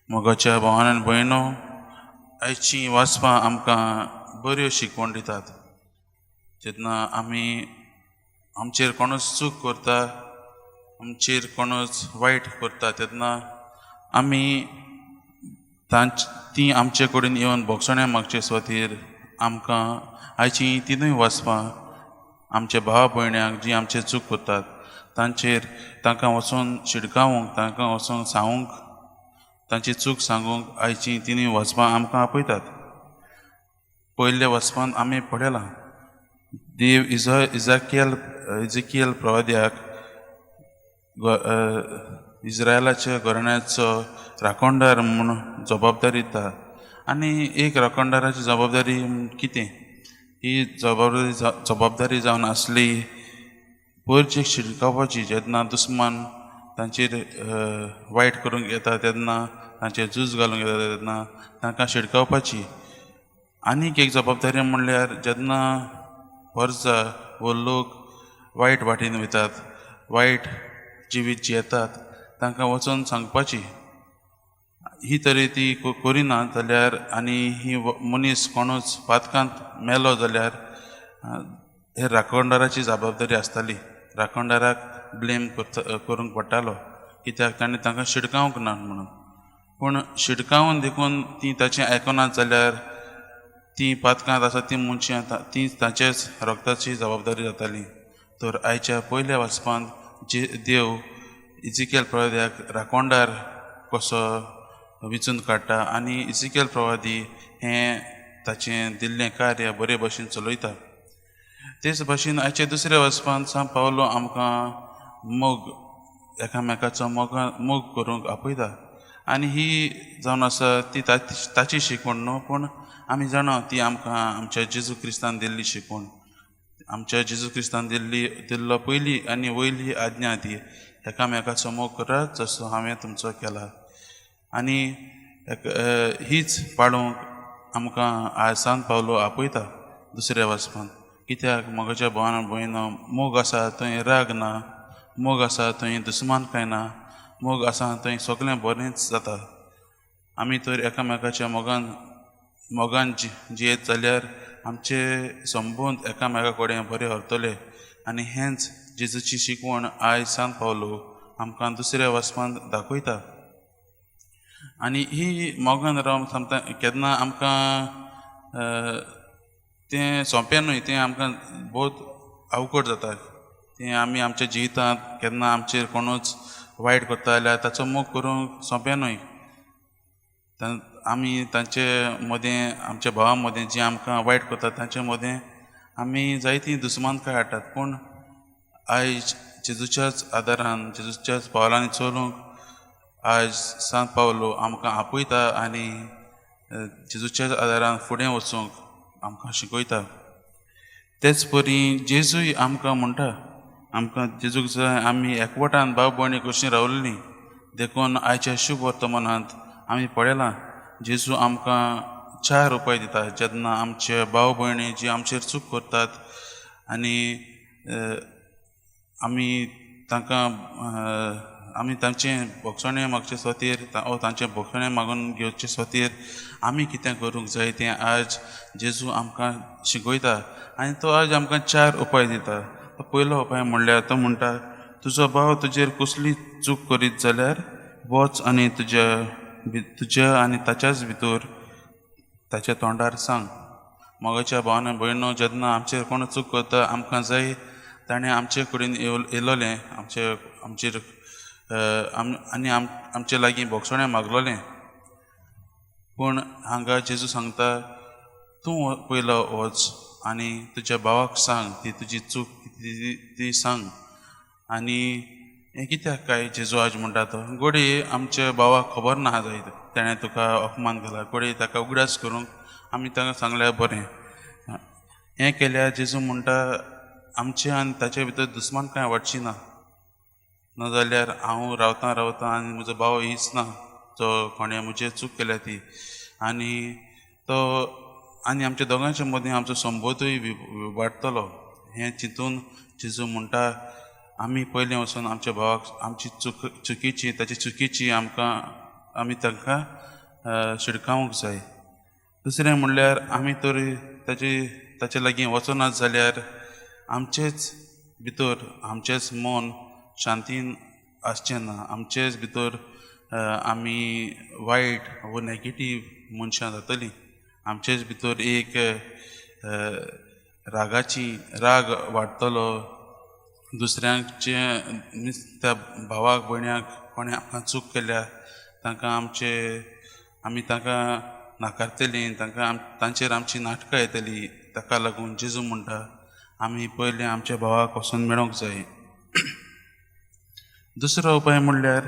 मोगाच्या भावान आनी भयणो, आयचीं वाचपां आमकां बऱ्यो शिकवण दितात. जेन्ना आमी आमचेर कोणूच चूक करता, आमचेर कोणूच वायट करता, तेन्ना आमी ती आमचे कडेन येवन भोगसण्या मागचे स्वातीर आमकां आयचीं तिनूय वाचपां आमच्या भावा भयण्यांक जी आमचेर चूक करतात तांचेर तांकां वचून शिडकावूंक, तांकां वचून सांगूंक, तांची चूक सांगूंक आयचीं तिनूय वाचपां आमकां आपयतात. पयल्या वाचपान आमी पळयलां देव इजकियल प्रवाद्याक इज्रायलाच्या घराण्याचो राखणदार म्हूण जबाबदारी दिता. आनी एक राखणदाराची जबाबदारी कितें? ही जबाबदारी जावन आसली परचेक शिडकावपाची. जेन्ना दुस्मान तांचेर वायट करूंक येता तेन्ना, तांचेर झूज घालूंक येता तेन्ना तांकां शिडकावपाची. आनीक एक जबाबदारी म्हणल्यार जेन्ना वर्जा वो लोक वायट वाटेन वयतात, वायट जिवीत जियेतात, तांकां वचून सांगपाची. ही तरी ती करिना जाल्यार आनी ही मनीस कोणूच पातकांत मेलो जाल्यार हे राखणदाराची जबाबदारी आसताली. राखणदाराक ब्लेम करूंक पडटालो, कित्याक ताणें तांकां शिडकावंक ना म्हणून. पूण शिडकावन देखून ती ताचें आयकनात जाल्यार ती पातकांत आसा ती मनशां ती ताचेच रक्ताची जबाबदारी जाताली. तर आयच्या पयल्या वाचपांत जे देव इजिकेल प्रवाद्याक राखणदार कसो विचून काडटा आनी इजिकेल प्रवादी हें ताचें दिल्लें कार्य बरे भशेन चलयता. तेच भाशेन आयच्या दुसऱ्या वाचपांत सांत पावलो आमकां मोग, एकामेकाचो मोग करूंक आपयता. आनी ही जावन आसा ती ताची शिकवण न्हू, पूण आमी जाणा ती आमकां आमच्या जेजू क्रिस्तान दिल्ली शिकवण. आमच्या जेजू क्रिस्तान दिल्लो पयली आनी वयली आज्ञा ती एकामेकाचो मोग करात जसो हांवें तुमचो केला. आनी हीच पाळूंक आमकां आयज सांत पावलो आपयता दुसऱ्या वाचपांत. कित्याक मोगाच्या भावान भयणो, मोग आसा थंय राग ना, मोग आसा थंय दुस्मानकाय ना, मोग आसा थंय सगळें बरेंच जाता. आमी तर एकामेकाच्या मोगान जियेत जाल्यार आमचे संबंद एकामेका कडेन बरे उरतले. आनी हेंच जेजूची शिकवण आयज सांत पावलो आमकां दुसऱ्या वाचपांत दाखयता. आनी ही मोगान रावंक सांगता केन्ना आमकां तें सोंपें न्हय, तें आमकां बहुत अवकड जाता. तें आमी आमच्या जिवितांत केन्ना आमचेर कोणूच वायट करता जाल्यार ताचो मोग करूंक सोंपें न्हय. आमी तांचे मदें, आमच्या भावा मदें जी आमकां वायट करता तांचे मदें आमी जायतीं दुस्मानकाय हाडटात. पूण आयज जेजूच्याच आदारान, जेजूच्याच पावलांनी चलूंक आयज सांत पावलो आमकां आपयता आनी जेजूच्याच आदारान फुडें वचूंक आमकां शिकयता. तेच परी जेजूय आमकां म्हणटा, आमकां जेजूक जाय आमी एकवटान भाव भयणी कशीं रावल्लीं. देखून आयच्या शुभ वर्तमानांत आमी पळयलां जेजू आमकां चार उपाय दिता. जेन्ना आमचे भाव भयणी जी आमचेर चूक करतात आनी आमी तांकां आमी तांचें भोगसणें मागचे स्वातीर ओ तांचें भोगसणें मागून घेवचे स्वातीर आमी कितें करूंक जाय तें आज जेजू आमकां शिकयता. आनी तो आज आमकां चार उपाय दिता. तो पयलो उपाय म्हणल्यार तो म्हणटा, तुजो भाव तुजेर कसली चूक करीत जाल्यार वच आनी तुज्या आनी ताच्याच भितर ताच्या तोंडार सांग. मोगाच्या भावान भयणो, जेन्ना आमचेर कोण चूक करता आमकां जाय ताणें आमचे कडेन येयलोलें, आमचेर आनी आमचे लागीं भोगसणें मागलोलें. पूण हांगा जेजू सांगता, तूं पयलो वच आनी तुज्या भावाक सांग, ती तुजी चूक ती सांग. आनी हें कित्याक काय जेजू आज म्हणटा तो घडये आमच्या भावाक खबर ना जायत तेणें तुका अपमान केला, घडये ताका उगडास करूंक आमी ताका सांगल्यार बरें. हें केल्यार जेजू म्हणटा आमचे आनी ताचे भितर दुस्मानकाय वाडची ना. नाजाल्यार हांव रावतां रावतां आनी म्हजो भाव हीच ना जो कोणें म्हजेर चूक केल्या ती, आनी तो आनी आमच्या दोगांयच्या मदीं आमचो संबंदूय वाडटलो. हें चिंतून जेजू म्हणटा आमी पयलीं वचून आमच्या भावाक आमची चुकीची ताची चुकीची आमकां आमी तांकां शिडकावंक जाय. दुसरें म्हणल्यार आमी तर ताचे लागीं वचनात जाल्यार आमचेच भितर आमचेच मन शांतीन आसचें ना. आमचेच भितर आमी वायट वो नेगेटीव मनशां जातलीं. आमचेच भितर एक रागाची राग वाडटलो. दुसऱ्यांचे त्या भावाक भयण्याक कोणें आमकां चूक केल्या तांकां आमी तांकां नाकारतलीं, तांकां तांचेर आमची नाटकां येतली. ताका लागून जेजू म्हणटा आमी पयलीं आमच्या भावाक वचून मेळोंक जाय. दुसरो उपाय म्हणल्यार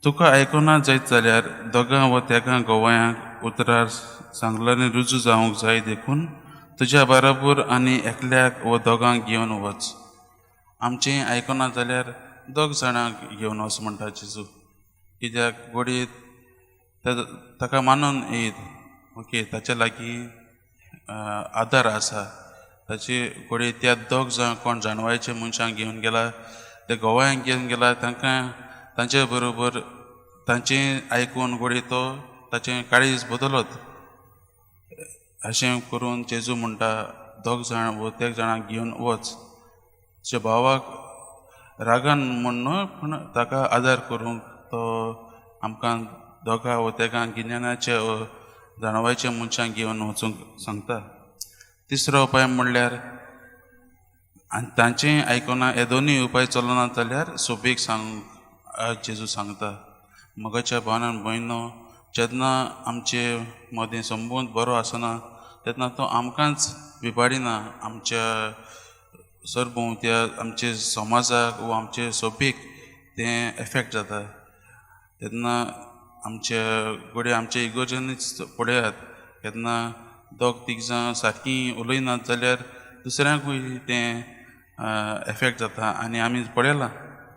तुका आयकुना जायत जाल्यार दोगां वा तेगां गोवयांक उतरार सांगल्यानी रुजू जावंक जाय, देखून तुज्या बरोबर आनी एकल्याक व दोगांक घेवन वच. आमचें आयकुना जाल्यार दोग जाणांक घेवन वच म्हणटा जेजू. कित्याक घडये ताका मानून येत ओके ताच्या लागीं आदार आसा ताचे घडये त्या दोग जाण कोण जाणवायचे मनशांक घेवन गेला, ते गोवयांक घेवन गेला, तांकां तांचे बरोबर तांचें आयकून घडये तो ताचें काळीज बदलत. अशें करून जेजू म्हणटा दोग जाण वो तेग जाणांक घेवन वच. तुज्या भावाक रागान म्हण न्हय पूण ताका आदार करूंक तो आमकां दोगां वो तेगां गिन्यानाचे जाणवायचे मनशांक घेवन वचूंक सांगता. तिसरो उपाय म्हणल्यार आनी तांचें आयकुना हे दोनूय उपाय चलना जाल्यार सोबीक सांग आज जेजू सांगता. मोगाच्या भावान भयणो, जेन्ना आमचे मदें संबंद बरो आसना तेन्ना तो आमकांच विबाडिना, आमच्या सरभोंवत्या आमचे समाजाक वा आमचे सोबीक तें एफेक्ट जाता. तेन्ना आमच्या घडये आमच्या इगोर्जांनीच पळयात, केन्ना दोग तीग जाण सारकीं उलयनात जाल्यार दुसऱ्यांकूय तें एफेक्ट जाता आनी आमी पळयलां.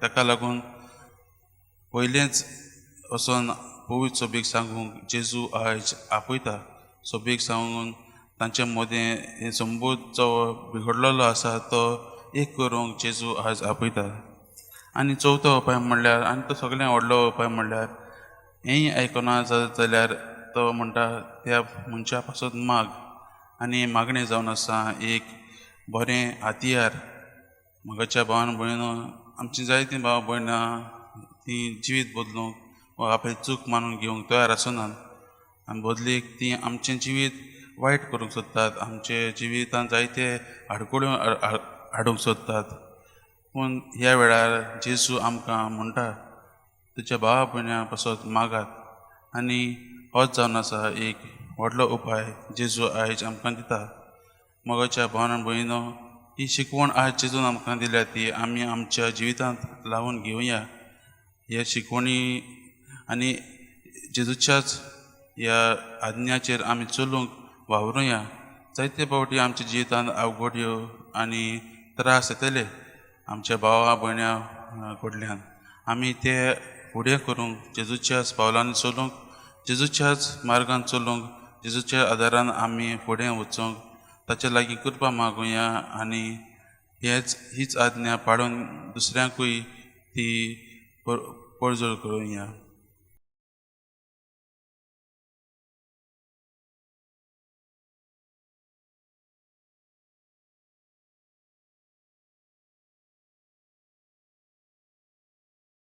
ताका लागून पयलेंच वचोन पवित्र सोबीक सांगूंक जेजू आयज आपयता. सोबीक सांगून तांचे मदें हे संबोध जो बिगडलेलो आसा तो एक करूंक जेजू आयज आपयता. आनी चवथो उपाय म्हणल्यार आनी तो सगळ्यांत व्हडलो उपाय म्हणल्यार हेंय आयकना जाल्यार तो म्हणटा त्या मनशा पासत माग. आनी मागणें जावन आसा एक बरें हातयार. मोगाच्या भावान भयणो, आमची जायतीं भाव भयणां तीं जिवीत बदलूंक वा आपली चूक मानून घेवंक तयार आसनात आनी बदलीक तीं आमचें जिवीत वायट करूंक सोदतात, आमचे जिवितांत जायते आडखळ्यो हाडूंक सोदतात. पूण ह्या वेळार जेजू आमकां म्हणटा तुज्या भावा भयण्यां पासत मागात. आनी होच जावन आसा एक व्हडलो उपाय जेजू आयज आमकां दिता. मोगाच्या भावान भयणो, ही शिकवण आयज जेजून आमकां दिल्या ती आमी आमच्या जिवितांत लावन घेवया. ह्या शिकवणी आनी जेजूच्याच ह्या आज्ञाचेर आमी चलूंक वावरुया. जायते फावटी आमच्या जिवितांत अवघड्यो आनी त्रास येतले आमच्या भावा भयण्यां कडल्यान. आमी ते फुडें करूंक जेजूच्याच पावलांनी चलूंक, जेजूच्याच मार्गान चलूंक, जेजूच्या आदारान आमी फुडें वचूंक ताचे लागीं कृपा मागुया आनी हीच आज्ञा पाळून दुसऱ्यांकूय ती परजळ करुया.